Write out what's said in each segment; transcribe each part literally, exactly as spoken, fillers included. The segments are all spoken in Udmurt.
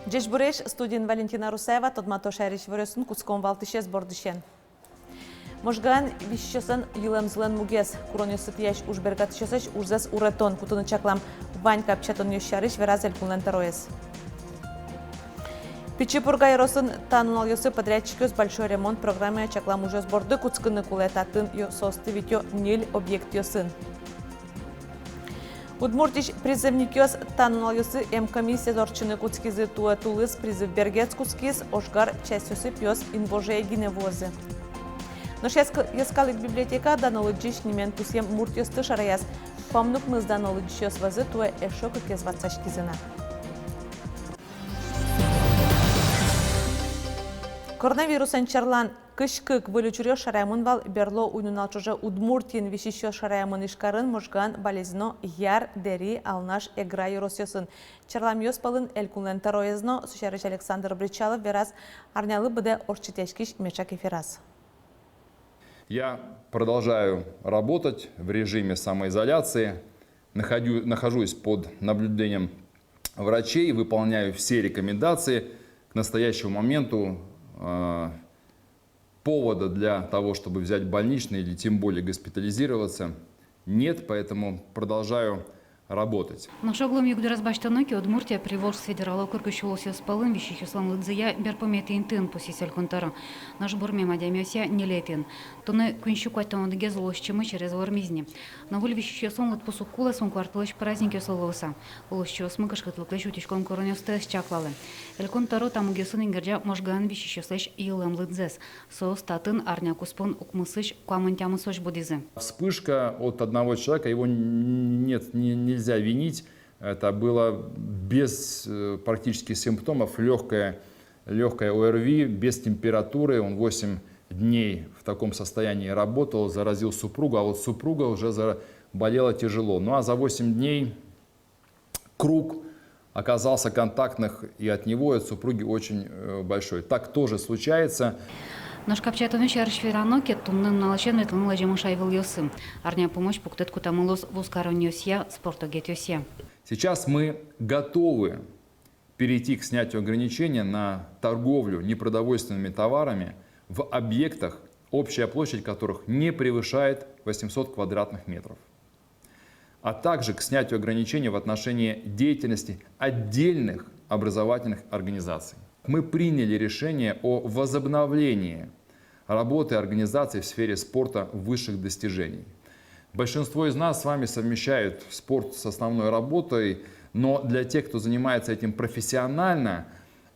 Ӟечбуресь, студиын Валентина Русаева, тодмато шаерысь иворъёсын. Кутском валтӥсез бордысен. Можгаын висисьёслэн йылэмзылэн мугез. Куронъёсты тӥясь ужбергатӥсьёслэсь ужзэс уретон кутыны чаклам. Вань капчатонъёс сярысь вераз Элькунлэн тӧроез. Пичи Пурга ёросын та нуналъёсы подрядчикъёс «Большой ремонт» программая чаклам ужъёс борды кутскыны кулэ. Татын ё-, соосты витё ньыль объектъёсын. Удмуртиысь призывникъёс та нуналъёсы эмкомиссиез ортчыны кутскизы. Туэ тулыс призыв бергес кутскиз, ожгар частьёсы пиос инвожое гинэ вуозы. Нош Йӧскалык библиотека дано лыдӟись нимен пусъем муртъёсты шараяз. Куамын укмыс дано лыдӟисьёс вӧзы туэ эшшо кыкез ватсаськизы на. Коронавирусэн черлан кызь кык выль учыръёс шараямын вал берло уйнунал ӵоже Удмуртиын. Висисьёс шараямын Ижкарын, Можгаын, Балезино, Яр, Дэри, Алнаш, Эгра ёросъёсын. Черламъёс пӧлын Элькунлэн тӧроез но. Со сярысь Александр Бречалов вераз арнялы быдэ ортчытӥськись меӵак эфираз. Я продолжаю работать в режиме самоизоляции, находю-, нахожусь под наблюдением врачей, выполняю все рекомендации. К настоящему моменту э, повода для того, чтобы взять больничный или тем более госпитализироваться, нет, поэтому продолжаю работать. Нош оглом югдурез басьтоно ке, Удмуртия Приволжск федерал округысь улосъёс пӧлын висисьёслэн лыдзыя берпуметӥ интыын, пусйиз Элькун тӧро. Нош бурмем адямиосъя — ньылетӥын. Туннэ куинь сю куатьтон одӥгез улосчимы через вормиз ни. Но выль висисьёслэн лыдпус уг кулэ, соин куартолэзь праздникъёслы луыса. Улосчиосмы кышкытлыклэсь утиськон куронъёсты ӧз чаклалэ. Элькун тӧро та мугъёсын ик герӟа Можгаын висисьёслэсь йылэм лыдзэс. Соос татын арня куспын укмысысь куамын тямысозь будӥзы. Вспышка от одного человека, его н-, нет, не, нельзя винить. Это было без э, практически симптомов, лёгкое, лёгкое ОРВИ, без температуры. Он восемь дней в таком состоянии работал, заразил супругу, а вот супруга уже заболела тяжело. Ну а за восемь дней круг оказался контактных и от него, и от супруги очень э, большой. Так тоже случается. Нош капчатонъёс сярысь верано ке, туннэ нуналысен ветлыны лэземын шайвылъёсы. Арня пумозь пуктэт кутамын луоз вузкаронъёсъя, спорт огетъёсъя. Сейчас мы готовы перейти к снятию ограничения на торговлю непродовольственными товарами в объектах, общая площадь которых не превышает восемьсот квадратных метров, а также к снятию ограничений в отношении деятельности отдельных образовательных организаций. Мы приняли решение о возобновлении работы организаций в сфере спорта высших достижений. Большинство из нас с вами совмещают спорт с основной работой, но для тех, кто занимается этим профессионально,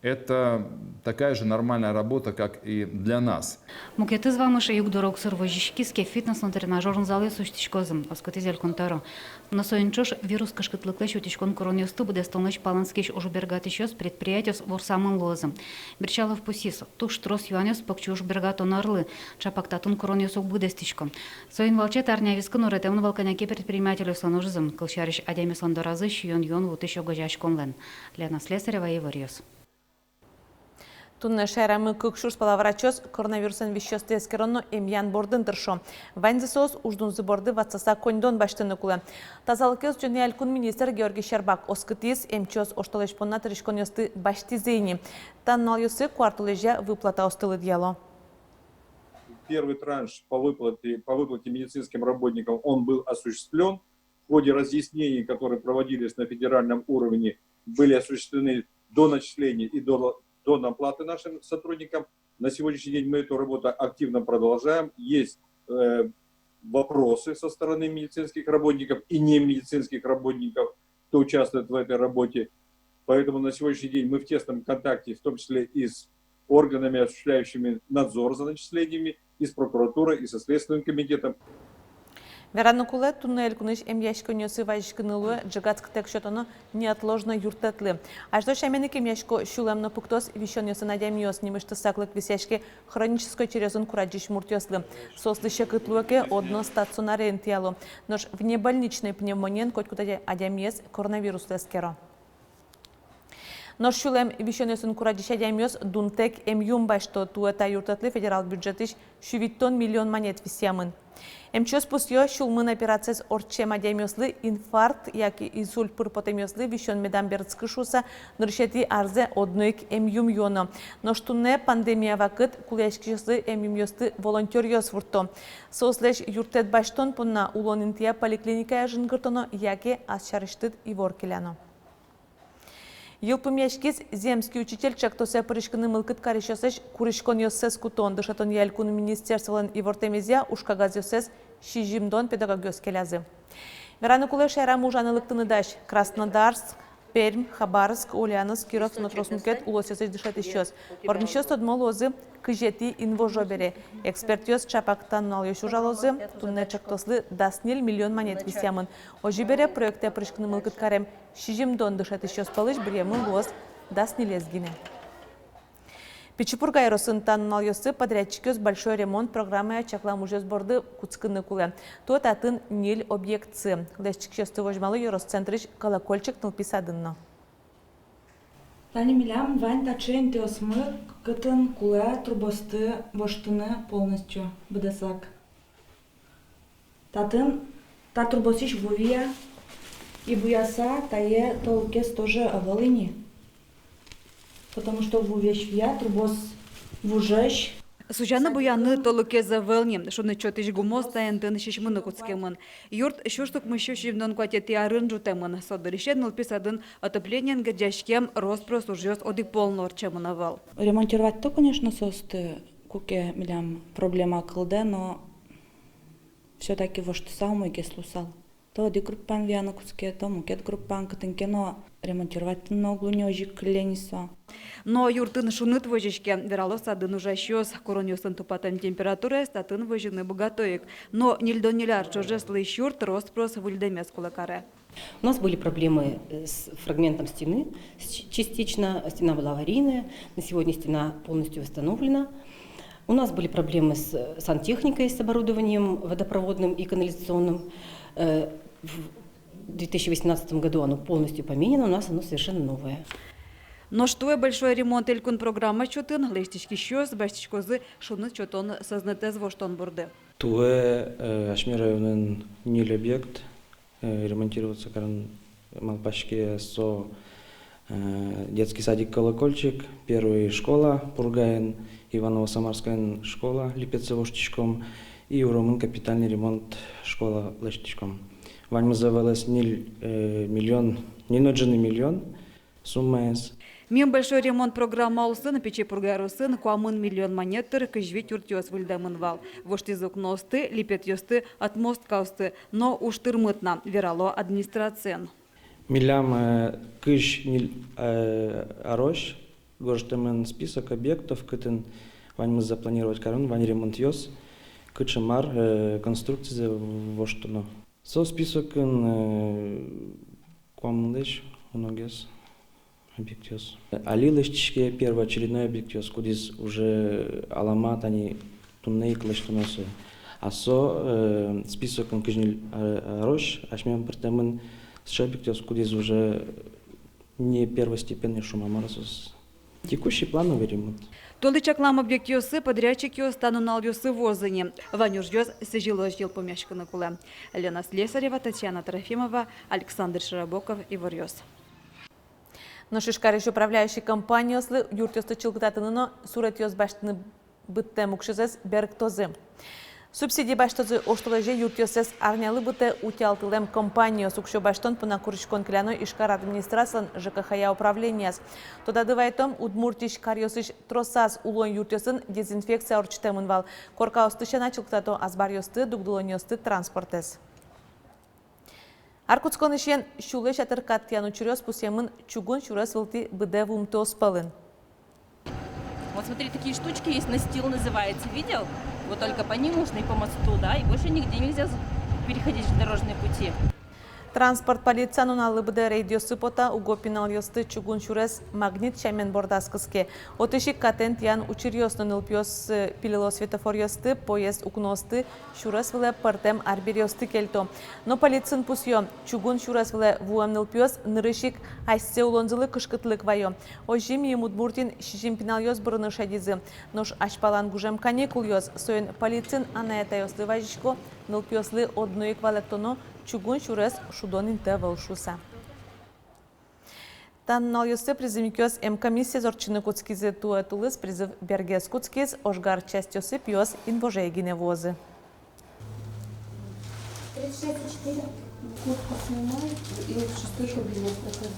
это такая же нормальная работа, как и для нас. Мукетыз вамыш: югдур огсыр возиськиз ке, фитнес но тренажёрный залъёс усьтӥськозы, оскытӥз Элькун тӧро. Но соин ӵош вирус кышкытлыклэсь утиськон куронъёсты быдэстонлэсь палэнскись ужбергатӥсьёс, предприятиос ворсамын луозы. Бречалов пусйиз: туж трос юанъёс покчи ужбергатон арлы, чапак татын куронъёс уг быдэстӥсько. Соин валче та арня вискын уретэмын вал кӧня ке предпринимательёслэн ужзы. Кылсярысь, адямиослэн доразы сиён-юон вуттӥсь огазеяськонлэн. Лена Слесарева, Иворъёс. Туннэ шаерамы кык сюрс пала врачъёс коронавирусэн висисьёсты эскерон но эмъян бордын тыршо. Ваньзы соос уждунзы борды ватсаса коньдон басьтыны кулэ. Тазалыкез утёнъя Элькун министр Георгий Щербак оскытӥз: эмчиос оштолэзь понна тыриськонъёсты басьтӥзы ини. Та нуналъёсы куартолэзья выплатаосты лыдъяло. Первый транш по выплате, по выплате медицинским работникам, он был осуществлён. В ходе разъяснений, которые проводились на федеральном уровне, были осуществлены доначисления и до-, донаплаты нашим сотрудникам. На сегодняшний день мы эту работу активно продолжаем. Есть э, вопросы со стороны медицинских работников и немедицинских работников, кто участвует в этой работе. Поэтому на сегодняшний день мы в тесном контакте, в том числе и с органами, осуществляющими надзор за начислениями, и с прокуратурой, и со Следственным комитетом. Вераны кулэ, туннэ элькунысь эмъяськонъёсы вазиськыны луэ ӝегатскытэк сётоно неотложной юрттэтлы. Азьло сямен ик эмъясько сюлэм но пуктос висёнъёсын адямиос. Нимысьтыз саклык висъяське хронической черъёсын курадӟись муртъёслы. Соослы секыт луэ ке, одно стационаре интыяло. Нош внебольничной пневмониен котькуд адя-, адямиез коронавируслы эскеро. Нош сюлэм висёнъёсын курадӟись адямиос дунтэк эмъюм басьто. Туэ та юрттэтлы федерал бюджетысь сю витьтон миллион манет висъямын. Эмчиос пусъё, сюлмын операциез ортчем адямиослы, инфаркт яке инсульт пыр потэмъёслы висён медам берытскы шуыса, нырысетӥ арзэ одно ик эмъюм юоно. Нош туннэ, пандемия вакыт, кулэяськисьёслы эмъюмъёсты волонтёръёс вуртто. Соослэсь юрттэт басьтон понна улон интыя поликлиникае жингыртоно яке ас сярысьтыд ивор келяно. Йылпумъяськиз «Земский учитель» чактосэ пыриськыны мылкыд карисьёслэсь куриськонъёссэс кутон. Дышетонъя элькун министерстволэн ивортэмезъя, ужкагазъёссэс сизьымдон педагогъёс келязы. Вераны кулэ, шаерамы ужаны лыктыны дась Краснодарск, Пермь, Хабаровск, Ульяновск, Кировск но трос мукет улосъёсысь дышетӥсьёс. Вормисьёс тодмо луозы кызетӥ инвожо бере. Экспертъёс чапак та нуналъёс ужалозы. Туннэ чактослы дас ньыль миллион манет висъямын. Озьы бере, проектэ пыриськыны мылкыд карем сизьымдон дышетӥсьёс пӧлысь быръемын луоз дас ньылез гинэ. Пичи Пурга ёросын та нуналъёсы подрядчикъёс «Большой ремонт» программая чаклам ужъёс борды кутскыны кулэ. Туэ татын ньыль объектсы. Лэсьтӥсьёсты возьмало ёрос центрысь «Колокольчик» нылпи садын но. Тани милям вань таӵе интыосмы, кытын кулэ трубаосты воштыны полностью быдэсак. Татын та трубаосысь ву вия, и буяса тае толкез тоже ӧвӧл ини. Потому что ву весь вия, трубаос вужесь. Сузяны-буяны толкез ӧвӧл ни, шуныт сётӥсь гумыос та интыын сисьмыны кутскемын. Юрт сюрс укмыссю сизьымдон куатетӥ арын ӝутэмын. Со дырысен нылпи садын отоплениен герӟаськем рос-прос ужъёс одӥг пол но ортчемын ӧвӧл. Ремонтировать-то, конечно, соосты, куке милям проблема кылдэ, но всё-таки воштыса умойгес луысал. То одӥг группаен вияны кутске, то мукет группаен, кытын ке но ремонтировать-тыны но уг луы ни, озьы ик кылле ни со. Но юртын шуныт возиське, верало садын ужасьёс. Куронъёсын тупатэм температураез татын возьыны быгато ик. Но ньыльдон ньыль ар ӵоже сылӥсь юрт рос-прос выльдэмез кулэ каре. У нас были проблемы, э, с фрагментом стены, с-, частично стена была аварийная, на сегодня стена полностью восстановлена. У нас были проблемы с, э, сантехникой, с оборудованием водопроводным и канализационным. Э, в две тысячи восемнадцатом году оно полностью поменено, у нас оно совершенно новое. Нош туэ «Большой ремонт» элькун программа чотын лэсьтӥськисьёс басьтӥськозы шуныт сётон сӧзнэтэз воштон борды. Туэ, э, асьме районын ньыль объект, э, ремонтироваться карыны малпаське. Со, э, детский садик «Колокольчик», первый школа Пургаын, Иваново-Самарскоын школа липетсэ воштӥськом и Уромын капитальный ремонт школа лэсьтӥськом. Ваньмыз ӧвӧл ас ньыль, э, миллион, ньыль но ӝыны миллион суммаез. Мим «Большой ремонт» программа улсын Пичи Пурга ёросын куамын миллион манет тыр кызь вить юртъёс выльдэмын вал. Воштӥзы укноосты, липетъёсты, отмосткаосты, но уж тырмыт на, верало администрациын. Милям, э, кызь ньыль, э, арозь гожтэмын список объектов, кытын ваньмыз запланировать карон, вань ремонтъёс, кыӵе мар, э, конструкцизэ воштоно. Со списокын, э, куамынлэсь уногес объектъёс. Али лэсьтӥське первоочередной объектъёс, кудӥз уже алама тани туннэ ик лэсьтоно сое. А со, э, списокын кызь ньыль, э, арозь асьмелэн пыртэмын сыӵе объектъёс, кудӥз уже не первостепенный, шуом-а, мар-а соос. Текущий плановый ремонт. Толлы чаклам объектъёсы подрядчикъёс та нуналъёсы вуозы ни. Вань ужъёс сӥзьылозь йылпумъяськыны кулэ. Лена Слесарева, Татьяна Трофимова, Александр Широбоков, «Иворъёс». Нош Ижкарысь управляющий компаниослы юртъёсты чылкытатыны но суретъёс басьтыны быдтэм уксёзэс берыктозы. Субсидий басьтозы оштолэзе юртъёссэс арнялы быдэ утялтылэм компаниос. Уксё басьтон понна куриськон келяно Ижкар администрациялэн ЖКХ-я управленияз. Тодады вайтом, Удмуртиысь каръёсысь тросаз улон юртъёсын дезинфекция ортчытэмын вал. Коркаосты сяна чылкытато азбаръёсты, дугдылонъёсты, транспортэз. Ар кутсконысен сюлэсь ятыр кат тӥян учыръёс пусъемын чугун сюрес вылтӥ быдэ вуымтэос пӧлын. Вот смотри, такие штучки есть, настил называется, видел? Вот только по ним можно и по мосту, да, и больше нигде нельзя з-, переходить дорожные пути. Транспорт полиция нуналлы быдэ рейдъёсы потэ, уго пиналъёсты чугун сюрес «Магнит» сямен бордаз кыске. Отысь ик катэн тӥян учыръёс но нылпиос, э, пилыло светофоръёсты, поезд укноосты, сюрес вылэ пӧртэм арбериосты кельто. Но полициын пусъё: чугун сюрес вылэ вуэм нылпиос нырысь ик асьсэ улонзылы кышкытлык вайо. Озьы миым Удмуртиын сизьым пиналъёс бырыны шедизы. Нош азьпалан гужем каникулъёс, соин полициын анай-атайёслы вазисько, нылпиослы одно ик валэктоно, чугун сюрес шудон инты ӧвӧл шуыса. Та нуналъёсы призывникъёс эмкомиссиез ортчыны кутскизы. Туэ тулыс призыв бергес кутскиз, ожгар частьёсы пиос инвожое гинэ вуозы. Тридцать шесть и четыре. Куртку снимай и в шестой кабинет проходи.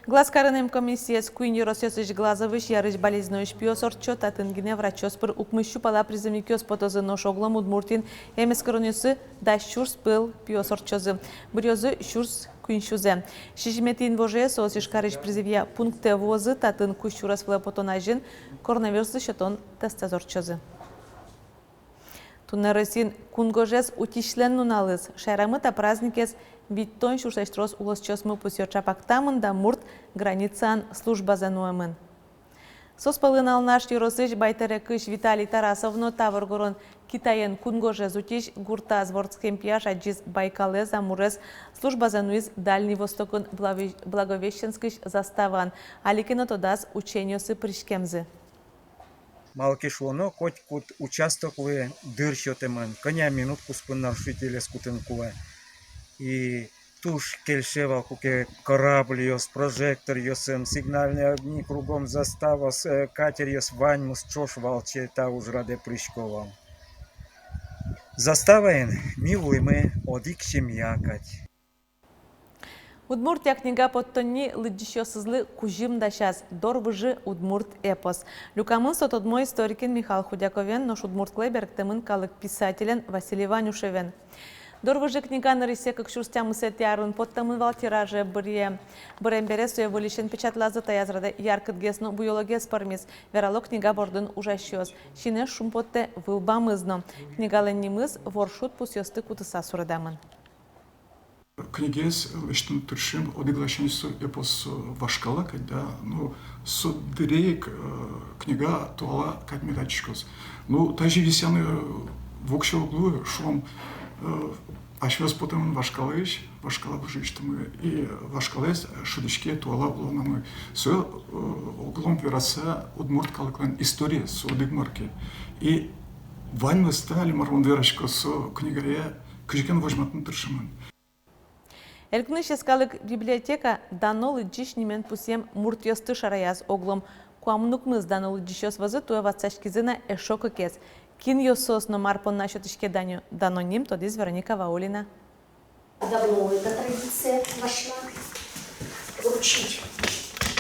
Глазкарын эмкомиссиез куинь ёросъёсысь: Глазовысь, Ярысь, Балезиноысь пиос ортчо. Татын гинэ врачъёс пыр укмыс сю пала призывникъёс потозы. Нош оглом Удмуртиын эмэскеронъёсы дас сюрс пала пиос ортчозы. Быръёзы сюрс куинь сюзэ. Сизьыметӥ инвожое соос Ижкарысь призывъя пунктэ вуозы. Татын кузь сюрес вылэ потон азьын коронавируслы сётон тестэз ортчозы. Туннэ Россиын кунгожез утисьлэн нуналыз. Шаерамы та праздникез витьтон сюрслэсь трос улосчиосмы пусъё. Чапак та мында мурт границаын службазэ нуэмын. Соос пӧлын Алнаш ёросысь Байтэрекысь Виталий Тарасов но. Та воргорон Китаен кунгожез утись. Гуртаз вордскем пияш адӟиз Байкалэз, Амурез, службазэ нуиз Дальний Востокын, Благове-, Благовещенскысь заставаын. Али ке но тодаз учениосы пыриськемзы. Малы ке шуоно, котькуд участоклы дыр сётэмын, кӧня минут куспын нарушителез кутыны кулэ. И туж кельше вал, куке корабльёс, прожекторъёсын, сигнальные огни кругом, заставаос, э, катеръёс, ваньмыз ӵош валче та ужрадэ пырисько вал. Заставаын ми вуимы одӥг семья кадь. «Удмуртия» книга поттонни лыдӟисьёсызлы кузьым дасяз. «Дорвыжы» удмурт эпос. Люкамын со тодмо историкен Михаил Худяковен, нош удмурт кылэ берыктэмын калык писателен Василий Ванюшевен. «Дорвыжы» книга нырысьсэ кык сюрс тямысэтӥ арын поттэмын вал. Тиражез быръе-, бырем бере сое выльысен печатлазы. Таяз радэ яркытгес но буёлогес пӧрмиз, верало книга бордын ужасьёс. Синэз шумпоттэ вылбамыз но. Книгалэн нимыз воршуд пусъёсты кутыса суредамын. Книгаез лэсьтыны тыршим одӥг ласянь со эпос, э, вашкала кадь, да, но со дыре ик, э, книга туала кадь мед адӟиськоз. Ну, тазьы висъяны, э, воксё уг луы, шуом, э, асьмеос потэмын вашкалаысь, вашкала выжыысьтымы, и вашкалаез шӧдӥське туала улонамы. Со, э, оглом вераса, удмурт калыклэн историез, со одӥг марке. И ваньмыз та, али мар мон верасько, со книгае кызьы ке но возьматыны тыршемын. Элькунысь йӧскалык библиотека дано лыдӟись нимен пусъем муртъёсты шараяз. Оглом куамын укмыс дано лыдӟисьёс вӧзы туэ ватсаськизы на эшшо кыкез. Кинъёс соос но мар понна сётӥське дано, дано ним, тодӥз Вероника Ваулина. Давно эта традиция вошла. Вручить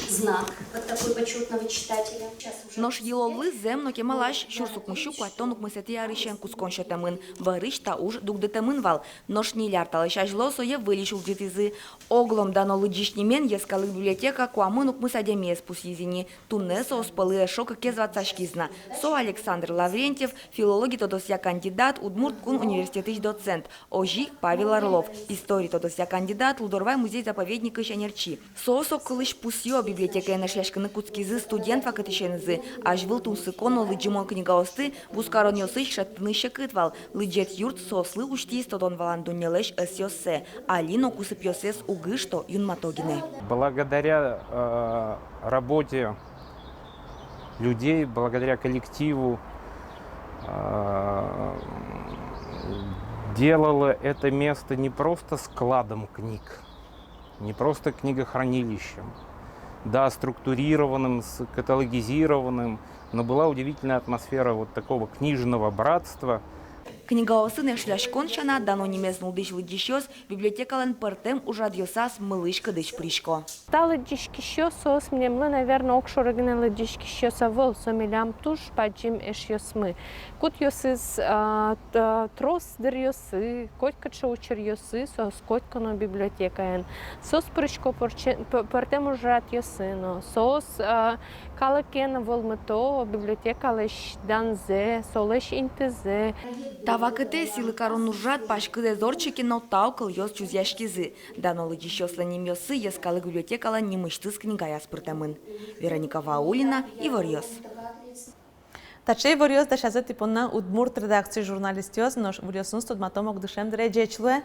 знак вот такой почётного читателя. Сейчас уже... Нош йылоллы зэм но кемалась. Сюрс укмыс сю куатьтон укмысэтӥ арысен кутскон сётэмын. Бӧрысь та уж дугдытэмын вал. Нош ньыль ар талэсь азьло сое выльысь улӟытӥзы. Оглом дано лыдӟись нимен йӧскалык библиотека куамын укмыс адямиез пусйиз ини. Туннэ соос пӧлы эшшо кыкез ватсаськиз на. Со Александр Лаврентьев, филологи тодосъя кандидат, Удмурт кун университетысь доцент. Озьы ик Павел Орлов, истори тодосъя кандидат, Лудорвай музей-заповедникысь ӧнерчи. Соос огкылысь пусъё: библиотекаын эшъяськыны кутскизы студент вакытысенызы. Азьвыл тунсыко но лыдӟымон книгаосты вузкаронъёсысь шедьтыны секыт вал. Лыдӟет юрт соослы усьтӥз тодон-валан дуннелэсь ӧсъёссэ. Али но кусыпъёссэс уг ышто, юнмато гинэ. Благодаря, э, работе людей, благодаря коллективу, э, делало это место не просто складом книг, не просто книгохранилищем, да, структурированным, с-, каталогизированным, но была удивительная атмосфера вот такого книжного братства. Книгаосын эшъяськон сяна, дано нимез нуллӥсь лыдӟисьёс библиотекалэн пӧртэм ужрадъёсаз мылысь-кыдысь пырисько. Та лыдӟиськисьёс, соос милемлы, наверно, огшоры гинэ лыдӟиськисьёс ӧвӧл, со милям туж бадӟым эшъёсмы. Кудъёсыз, а, т-, трос дыръёсы, котькыӵе учыръёсы соос котьку но библиотекаын. Соос пырисько пӧрче-, п-, пӧртэм ужрадъёсы но. Соос, а, калыкен вӧлмыто библиотекалэсь данзэ, солэсь интызэ. Та Вакытэз сӥлы карон ужрад паськыт ӧз ортчы ке но, тау кылъёс чузъяськизы. Дано лыдӟисьёслэн нимъёссы Йӧскалык библиотекалэн нимысьтыз книгаяз пыртэмын. Вероника Ваулина, «Иворъёс». Таӵе иворъёс дасязы тӥ понна удмурт редакциысь журналистъёс, нош выльёсыныз тодматом ук дышем дыре. Ӟеч луэ.